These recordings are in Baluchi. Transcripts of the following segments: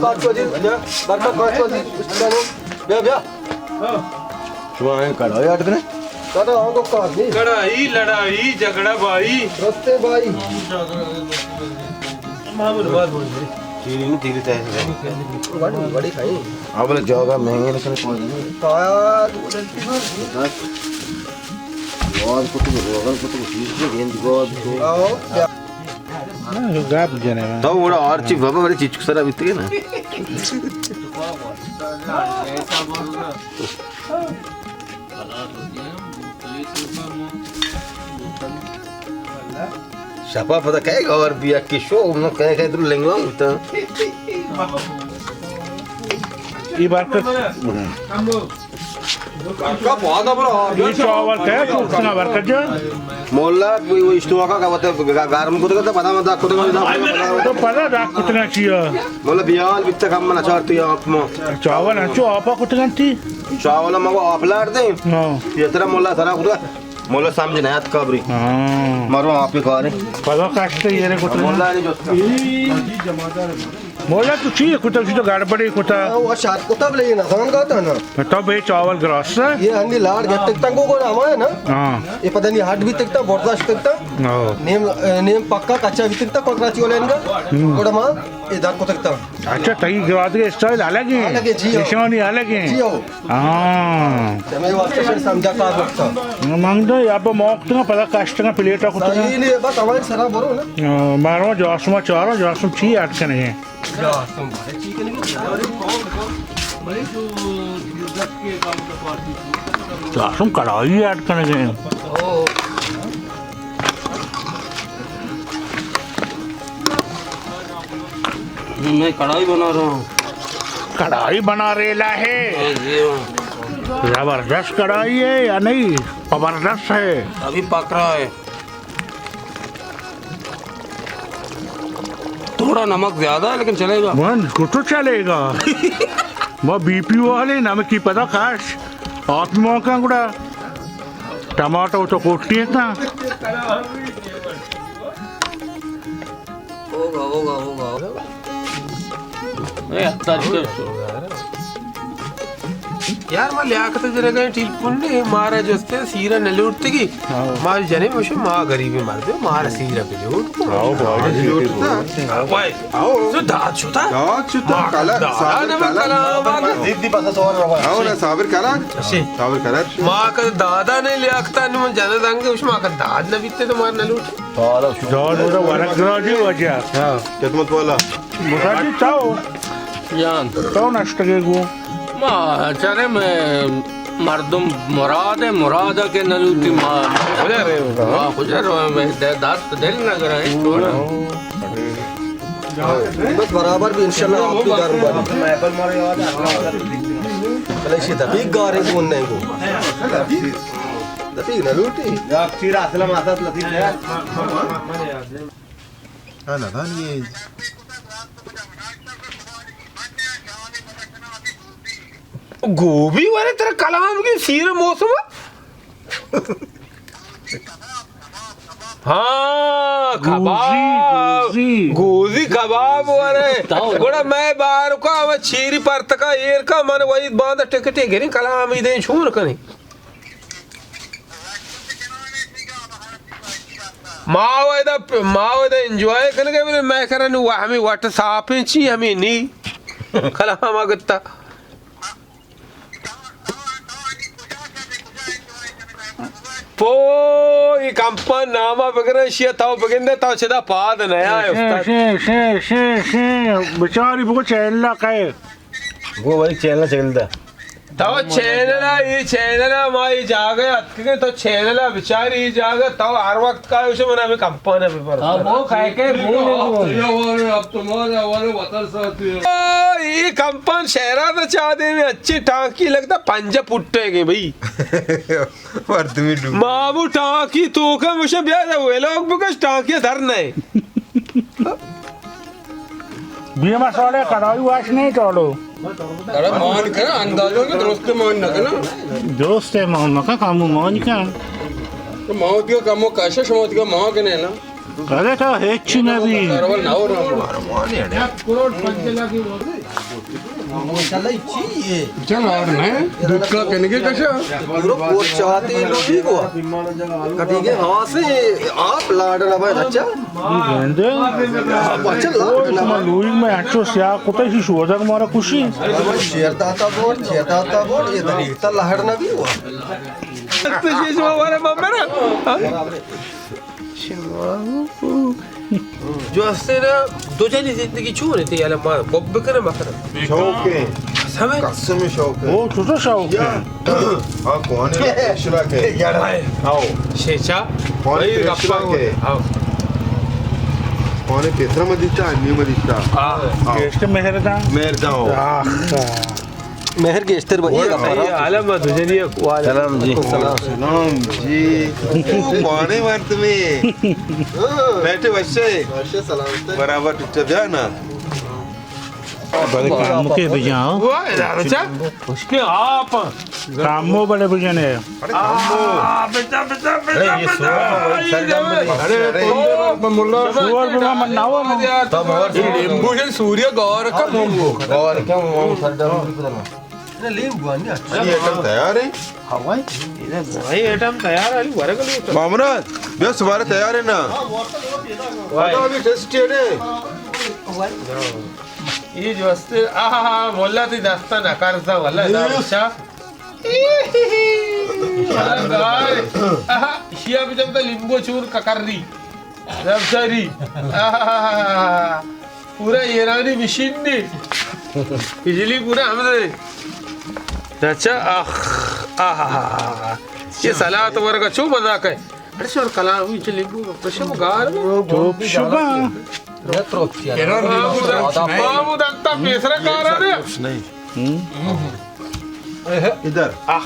کاٹ کو جی، بیا، برکت کاٹ کو جی، بیا، بیا۔ شما ہیں کڑائی اڈ کنے؟ دادا، ہم کو کار نہیں۔ کڑائی، لڑائی، جھگڑا بھائی۔ رستے بھائی۔ چیری نہیں تیری تیسے۔ بڑی، بڑی کھائی۔ اب لے جاگا مہنگے نکل پہنچ گئے۔ کایا، دو دن کی بات۔ یار، کتو، روغن کتو، چیز کو گند کو۔ آؤ، کیا؟ گپ جنے۔ تو وڑا ہر چی بابا، بڑی چیز کو سرا بیتے نا۔ شپا پدا کئے گور بیا کہ شو، نو کئے کئے درو لنگوا ہوتا۔ ای برکت۔ ای چاول کئے چوکنا برکت جان؟ مولا، وہی، وہی اشتوا کا، کا بتا، گا-، گارم کو تو پتا مت کو تو۔ تو پتا دا کتنا چیا؟ مولا بیال بیتا کم من اچار تو آپ ما۔ چاول انچو آپا کتنا تی؟ چاول ما کو آپ لاڑ دے۔ ہاں۔ یہ ترا مولا سرا کو مولا سمجھ نہ آت کبری۔ ہاں۔ مرو آپ کارے۔ پدا کشتے یہ رے کتنا۔ مولا نہیں جوتا۔ مولا تو چی کتا، چی تو گڑبڑی کتا۔ ہاں، وہ شاد کتا بلے یہ نزان گاتا نا۔ تو بے چاول گراس ہے۔ یہ ہندی لاڑ گتک تنگو کو نام ہے نا۔ ہاں۔ یہ پتہ نہیں ہٹ بھی تکتا، برداشت تکتا۔ ہاں۔ نیم، نیم پکا کچا بھی تکتا، پکرا چی والے انگا۔ ہم۔ گڑا ماں، یہ در کو تکتا۔ اچھا، تئی گرادگ اسٹائل الگ ہیں۔ الگ ہے، جی ہو۔ نشانی الگ ہیں۔ جی ہو۔ ہاں۔ تمہیں واسطے پھر سمجھا کار رکھتا۔ من تو یا پہ موقع پدا کشتگا پلیٹا کتگا۔ صحیح نہیں، بس ہماری سرا برو نا۔ ہاں، مارو جاسم چارو، جاسم چی اڈ کنے۔ جاسم کڑائی اڈ کنے۔ میں کڑائی بنا رہا ہوں۔ کڑائی بنا ریلا ہے۔ ہاں جی، ہاں۔ زبردست کڑائی ہے یا نہیں؟ زبردست ہے۔ ابھی پک رہا ہے۔ تھوڑا نمک زیادہ ہے، لیکن چلے گا۔ من کو تو چلے گا۔ وہ بی پی والے نمک کی پتہ کاش۔ آپ موقع گڑا ٹماٹو تو کوٹی ہے نا۔ ہوگا، ہوگا، ہوگا۔ اے، اتا چکر۔ یار، ما لیاقت جنگا ٹیلیفون نے، مارا جستے سیرا نہ لوٹتگی۔ ہاں۔ ما جنے مشے، ما غریب مردے، مارا سیرا پہ لوٹ۔ ہاں، بھائی، لوٹتا۔ ہاں، بھائی۔ آؤ۔ تو داد شتا؟ داد شتا، ما کلا، دادا صابر نے کلا۔ کلا، ما ضدی بس سوال روا۔ آؤ نا، صابر کلا۔ اچھا۔ صابر کلا۔ ما کہ دادا نے لیاقتا نو جنہ دنگے، اس ما کہ داد نہ بیتے تو مار نہ لوٹ۔ داد ہوتا ورگ راجی وجہ۔ ہاں۔ خدمت والا۔ مساجد چاو؟ جان۔ تو نشتگے گو؟ ما چرے میں مردم مراد ہے، مراد کے نلوتی ما۔ کجا رہے ہو؟ ما کجا رہے ہو؟ میں دے-، دست دل نہ کرا ہے، چھوڑ۔ بس برابر بھی انشاءاللہ آپ بھی گرم بنی۔ بلے اسی دقیق گارے گون نہیں گو۔ دقیق نہ لوٹی۔ آپ چیر اسلم آتا لطیف ہے۔ ہاں، نہ دانی۔ گوبی ورے ترا کلام کی سیر موسم۔ ہاں، گوزی، کباب۔ گوزی۔ گوزی کباب ورے۔ گڑا میں بار کا، وہ چیری پرتکا ایر کا، من وحید باندہ ٹکٹے گریں، کلام ہی دیں، چون کنیں۔ ما ودا، ما ودا انجوائے کنگے، بلے میں کرا نو ہمیں واٹس ایپ چی ہمیں نی۔ کلام گتا۔ پو، ای کمپان ناما بگرن، شیا تاو بگندے، تاو چدا پاد نیا ہے، شے، استاد۔ شے، شے، شے، شے، بچاری بگو چینل کئے۔ گو ولی چینل چینل دا۔ تو چینل ءَ، اے چینل ءَ ما اے جاگہ ءَ اتکگیں، تو چینل ءَ بچار اے جاگہ، تو ہر وقت کائے، منا ہمے کمپان ءَ ببر۔ اب وہ کہہ کے بھول گئے۔ اب تمہارے، اب تمہارے حوالے وطن ساتھی ہے۔ او، اے کمپان شہرا تو چاہ دے میں اچھی ٹانکی لگتا، پنجہ پٹے گئے بھائی۔ مردمی ڈو۔ مامو ٹانکی تو کا مجھے بیا ویلاگ بکش، ٹانکی در نہیں۔ بے مسالہ کڑائی واش نہیں ٹالو۔ ارے مان کنا، اندازہ میں درست مان نہ کنا۔ درست ہے، مان نہ کنا، کامو مان کنا۔ تو مان دیگا کامو کاشا، شما دیگا مان کنے نا۔ ارے تو ہچ نہ بی۔ چل اور نہ، دودھ کا کنگے کشا۔ پورا پوچ چاتے لوٹی کو۔ کٹی کے ہوا سے آپ لاڈ نہ بھائی، اچھا۔ گندے۔ اچھا، لاڈ نہ شما بھائی۔ لوئی میں اچھو سیاہ کتے شی شوزر مارا کشی۔ شیر داتا بوڑ، شیر داتا بوڑ، یہ دلیل تا لاڈ نہ بی ہوا۔ تو شی شما مارا ممرا۔ شما جو ہستے نا، دو جنی زندگی چون ہے؟ یالا ما بب بکنه مکنه۔ شوق ہے۔ قسم ہے؟ قسم شوق ہے۔ او، چوٹا شوق ہے۔ ہاں، کون ہے؟ اشرا کے۔ آؤ۔ شیچا۔ کون ہے؟ اشرا کے۔ آؤ۔ کون ہے؟ پیترا مدیتا، نیو مدیتا۔ آؤ۔ گیشت مہر دا۔ مہر دا ہو۔ آخ۔ مہر گیشتر بھائی، یہ گپا۔ عالم دو جنی۔ سلام جی۔ سلام۔ سلام جی۔ تو بانے مارت میں۔ بیٹھے بچے۔ برابر ٹچا بیا نا۔ بڑے کامو کے بجاؤ۔ واہ، ادارہ چا؟ کہ آپ۔ کامو بڑے بجانے۔ آ، بچا، بچا، بچا، بچا۔ ارے، سور بابا من ناو۔ تم اور لیمبو ہے، سوریا گور کا لیمبو۔ گور کا لیمبو۔ لیمبو آنی اچھا۔ یہ آئٹم تیار ہے؟ ہاں بھائی۔ یہ آئٹم تیار ہے، ورگ لو۔ مامراد، بیا سوارے تیار ہے نا؟ بھائی۔ ابھی ٹیسٹی ہے۔ یہ جو ہستے، آہا، مولا تی دستا نہ کرتا، واللہ، دارشا۔ آہا، شیا بجم تا لیمبو چور ککری۔ رمساری۔ آہا، پورا ایرانی مشین نی۔ بجلی پورا ہم دے۔ اچھا، آہ، آہا۔ یہ سلاد ورگا چو مزاک ہے۔ ارے شور کلام ہوئی چلی بو، پشم گار۔ تو شبا۔ محمود انت، محمود انت، پیسرا کار آ رہے۔ ادھر۔ آہ،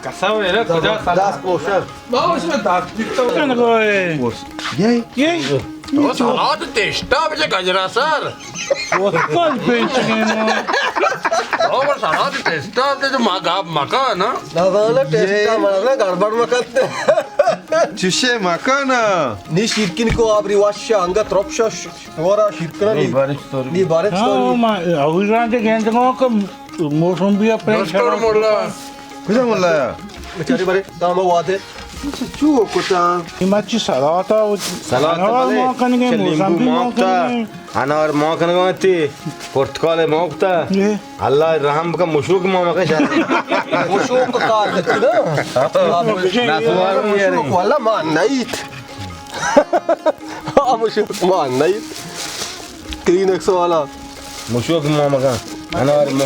قسم ہے نا، کجا سلاد۔ دست پوشن۔ ما اس میں دست دیتا ہوں۔ کن گوئے۔ یہ؟ یہ؟ تو سلاد ٹیسٹا بجے گجرا سر۔ کل پینچ گئے نا۔ او سلاد ٹیسٹا تے جو ما گاب مکا نا۔ نہ زانا ٹیسٹا مرا گڑبڑ مکت۔ چشے مکانا۔ نی شیرکن کو آبری واشا، انگت رپشا ش-، شورا شیرکنا نی۔ نی بارش توری۔ نی بارش توری۔ ہاں، ما اوی رانجے گیند کو کہ موسم بھی اپنے دوستور مولا۔ کجا مولا یا؟ بیچاری بارے، دام وادے۔ چو کتا؟ یہ مچی سلاتا و سلاتا بلے۔ ما کنگے، چہ لیمبو موسم بھی ما ما کنگے۔ انار ما کنگا تی، پرتقال ما کتا۔ یہ۔ اللہ رحم بکن، مشوک ما مکن شاید۔ مشوک کار دتی نا۔ نسوار ما یاری۔ مشوک والا ما نیت۔ آ مشوک ما نیت۔ کلینکس والا۔ مشوک ما مکن۔ انار ما۔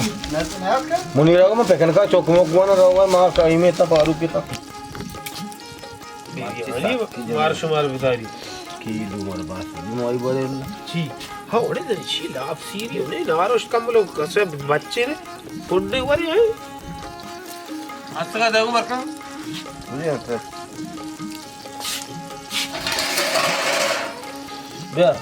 منیرا کو ما پکنکا چوک ما گوانا رہا ما قائمے تا فاروق کے تا۔ بریانی مار شمار بداری۔ کیلو مار باس، مائی بارے اللہ۔ چی؟ ہاں، اوڑے دن چی لاپ سیری، اوڑے ناروش کم لوگ، کسے بچے نے، پنڈے ورے ہیں۔ استگا دگو برکا۔ بیا۔